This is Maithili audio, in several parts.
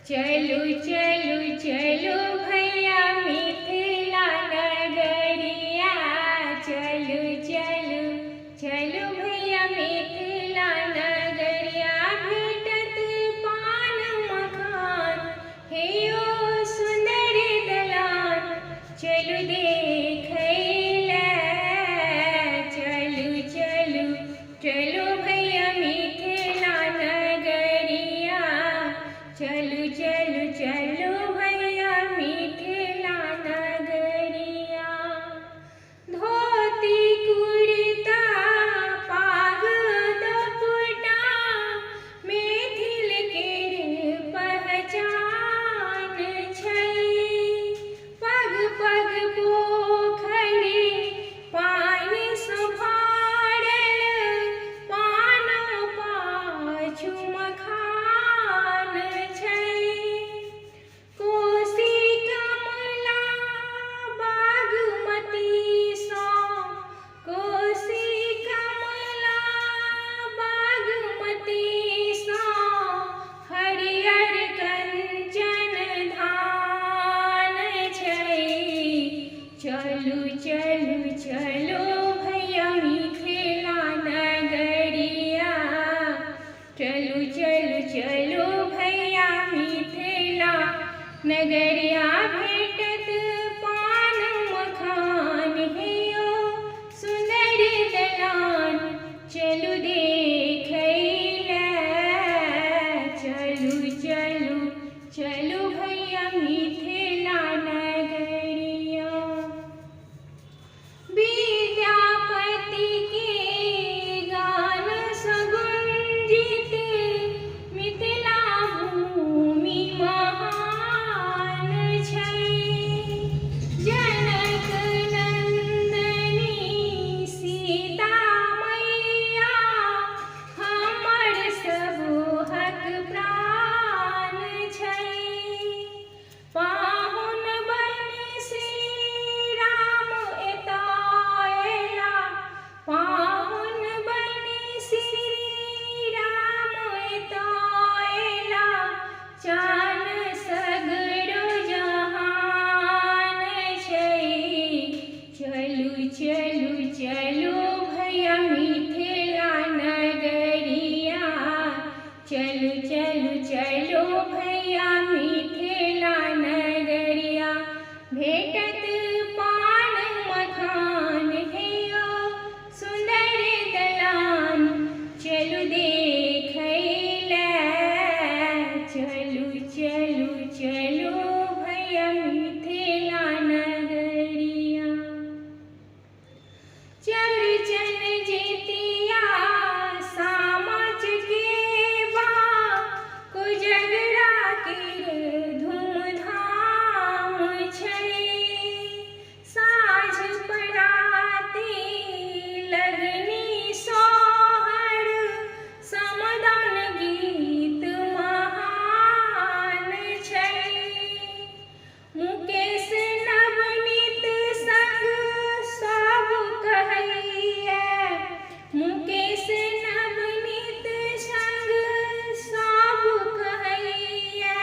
चलू चलू चलू भैया मिथिला नगरिया, चलू चलू चलू भैया मिथिला नगरिया। भेटत पान मखान हे यो सुंदर दलान, चलू देखै ले। चलू चलू चलू भैया मिथिला नगरिया, चलू चलू चलू भैया मिथिला नगरिया। धोती कुर्ता पाग दोपटा मैथिल केर पहचान छै। पग पग पोखरि पानि सँ भरल, पानो पाछू मखान छै। कोसी कमला बागमती सँ, कोसी कमला बागमती सँ हरियर कंचन धान छै। चलू चलू चलू भैया मिथिला नगरिया, चलू चलू चलू भैया मिथिला नगरिया। भेटत पान मखान हे यो सुंदर दलान, चलू देखै ले। चलू चलू चलू भैया मिथिला नगरिया। विद्यापति के गान सगुंजित मिथिला भूमि महान छै। जनक नंदनी सीता मैया हमर सबहक प्राण छै। पाहुन बनि श्री राम एतऽ अयला, पाहुन बनि श्री राम एतऽ अयला। चान सगरो जहान छै। चलू चलू चलू भैया मिथिला नगरिया, चलू चलू चलू भैया मिथिला नगरिया। भेटत पान मखान हे यो सुंदर दलान, चलू देखै ले। चलू चलू चलू भैया मिथिला नगरिया। चौरचन जितिया सामा चकेबा, कोजगरा केर धूमधाम छै। साँझ पराती लगनी सोहर, समदाउन गीत महान छै। मुकेश नवनीत संग सब कहैया, मुकेश नवनीत संग सब कहैया,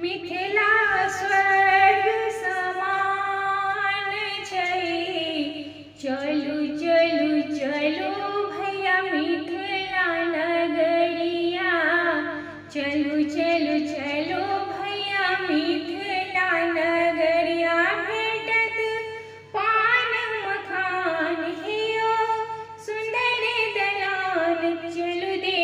मिथिला स्वर्ग समान छै। चलू चलू चलू भैया मिथिला नगरिया, चलू चलू चलू भैया मिथिला नगरिया। भेटत पान मखान हे यो सुंदर दलान, चलू दे